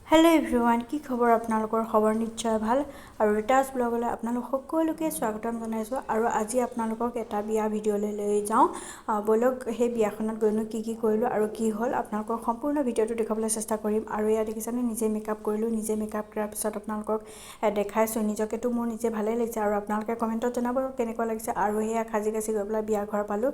Hello' everyone, কি খবৰ আপোনালোকৰ? খবৰ নিশ্চয় ভাল। আৰু ৰিতাজ ব্লগলৈ আপোনালোক সকলোকে স্বাগতম জনাইছোঁ। আৰু আজি আপোনালোকক এটা বিয়া ভিডিঅ'লৈ লৈ যাওঁ। ব'লক, সেই বিয়াখনত গৈনো কি কি কৰিলোঁ আৰু কি হ'ল আপোনালোকৰ সম্পূৰ্ণ ভিডিঅ'টো দেখুৱাবলৈ চেষ্টা কৰিম। আৰু এয়া দেখিছেনে, নিজে মেকআপ কৰিলোঁ। নিজে মেকআপ কৰাৰ পিছত আপোনালোকক দেখাইছোঁ। নিজকেতো মোৰ নিজে ভালেই লাগিছে আৰু আপোনালোকে কমেণ্টত জনাব কেনেকুৱা লাগিছে। আৰু সেয়া সাজি কাচি গৈ পেলাই বিয়া ঘৰ পালোঁ।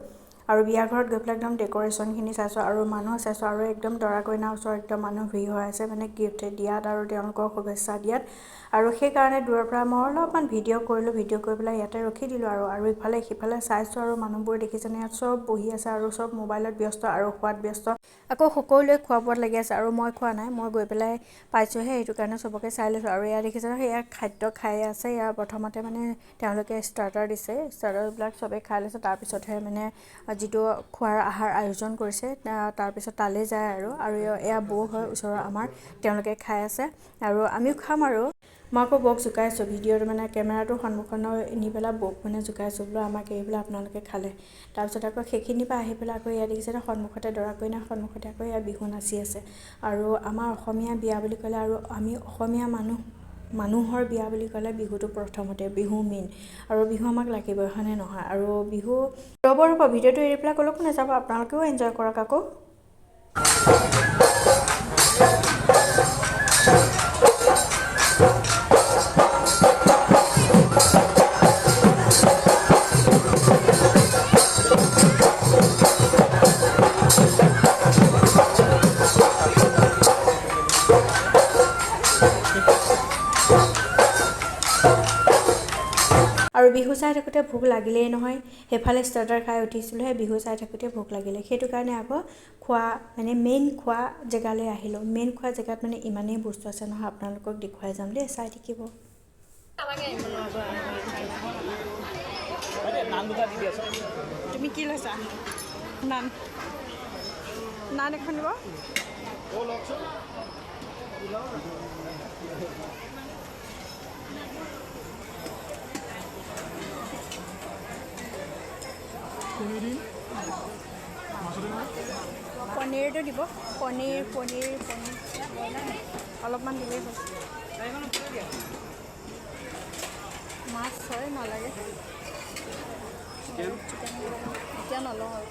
আৰু বিয়া ঘৰত গৈ পেলাই একদম ডেক'ৰেশ্যনখিনি চাইছোঁ আৰু মানুহ চাইছোঁ। আৰু একদম দৰা কইনাৰ ওচৰত একদম মানুহ ভিৰ হৈ আছে, মানে গিফ্ট দিয়াত আৰু তেওঁলোকক শুভেচ্ছা দিয়াত। আৰু সেইকাৰণে দূৰৰ পৰা মই অলপমান ভিডিঅ' কৰিলোঁ। ভিডিঅ' কৰি পেলাই ইয়াতে ৰখি দিলোঁ। আৰু ইফালে সিফালে চাইছোঁ। আৰু মানুহবোৰ দেখিছেনে, ইয়াত চব বহি আছে আৰু চব মোবাইলত ব্যস্ত আৰু খোৱাত ব্যস্ত। আকৌ সকলোৱে খোৱা বোৱাত লাগি আছে আৰু মই খোৱা নাই, মই গৈ পেলাই পাইছোঁহে, সেইটো কাৰণে চবকে চাই লৈছোঁ। আৰু এয়া দেখিছে, সেয়া খাদ্য খাই আছে। ইয়াৰ প্ৰথমতে মানে তেওঁলোকে ষ্টাৰ্টাৰ দিছে, ষ্টাৰ্টাৰবিলাক চবেই খাই লৈছে। তাৰপিছতহে মানে যিটো খোৱাৰ আহাৰ আয়োজন কৰিছে, তাৰপিছত তালৈ যায়। আৰু আৰু এয়া বৌ হয় ওচৰৰ আমাৰ, তেওঁলোকে খাই আছে আৰু আমিও খাম। আৰু মই আকৌ বৌক জোকাইছোঁ, ভিডিঅ'টো মানে কেমেৰাটোৰ সন্মুখত নি পেলাই বৌক মানে জোকাইছোঁ, বোলো আমাক এৰি পেলাই আপোনালোকে খালে। তাৰপিছত আকৌ সেইখিনিৰ পৰা আহি পেলাই আকৌ ইয়াত দেখিছে, সন্মুখতে দৰা কইনাৰ সন্মুখতে আকৌ ইয়াত বিহু নাচি আছে। আৰু আমাৰ অসমীয়া বিয়া বুলি ক'লে আৰু আমি অসমীয়া মানুহৰ বিয়া বুলি ক'লে বিহুটো প্ৰথমতে, বিহু মেইন আৰু বিহু আমাক লাগিবই, হয়নে নহয়? আৰু বিহু ৰ'ব ৰ'ব, ভিডিঅ'টো এৰি পেলাই ক'লৈকো নাযাব, আপোনালোকেও এনজয় কৰক আকৌ। আৰু বিহু চাই থাকোঁতে ভোক লাগিলেই নহয়। সেইফালে ষ্টাৰ্টাৰ খাই উঠিছিলোঁহে, বিহু চাই থাকোঁতে ভোক লাগিলে। সেইটো কাৰণে আকৌ খোৱা মানে মেইন খোৱা জেগালৈ আহিলোঁ। মেইন খোৱা জেগাত মানে ইমানেই বস্তু আছে নহয়, আপোনালোকক দেখুৱাই যাম দেই, চাই থাকিব। তুমি কি লৈছা? নান। নান এখন দিব। পনীৰটো দিব, পনীৰ পনীৰ পনীৰ অলপমান দিলেই হ'ল। মাছ হয় নালাগে, চিকেন এতিয়া নলওঁ আৰু।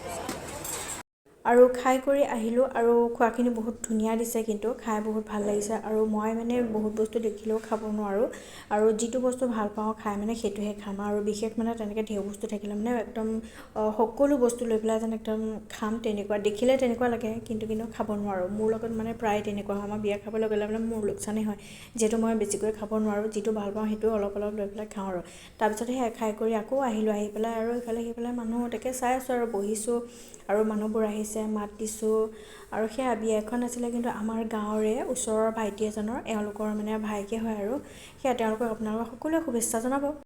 আৰু খাই কৰি আহিলোঁ আৰু খোৱাখিনি বহুত ধুনীয়া দিছে, কিন্তু খাই বহুত ভাল লাগিছে। আৰু মই মানে বহুত বস্তু দেখিলেও খাব নোৱাৰোঁ, আৰু যিটো বস্তু ভাল পাওঁ খাই মানে সেইটোহে খাম। আৰু বিশেষ মানে তেনেকৈ ঢেৰ বস্তু থাকিলে মানে একদম সকলো বস্তু লৈ পেলাই যেন একদম খাম তেনেকুৱা দেখিলে তেনেকুৱা লাগে, কিন্তু কিন্তু খাব নোৱাৰোঁ। মোৰ লগত মানে প্ৰায় তেনেকুৱা হয়। আমাৰ বিয়া খাবলৈ গ'লে মানে মোৰ লোকচানেই হয়, যিহেতু মই বেছিকৈ খাব নোৱাৰোঁ। যিটো ভাল পাওঁ সেইটো অলপ অলপ লৈ পেলাই খাওঁ। আৰু তাৰপিছত সেয়া খাই কৰি আকৌ আহিলোঁ। আহি পেলাই আৰু ইফালে সিফালে মানুহ তাকে চাই আছোঁ আৰু বহিছোঁ আৰু মানুহবোৰ আহিছে, মাত দিছোঁ। আৰু সেয়া বিয়া এখন আছিলে কিন্তু আমাৰ গাঁৱৰে ওচৰৰ ভাইটি এজনৰ, এওঁলোকৰ মানে ভাইকে হয়। আৰু সেয়া তেওঁলোকক আপোনালোকক সকলোৱে শুভেচ্ছা জনাব।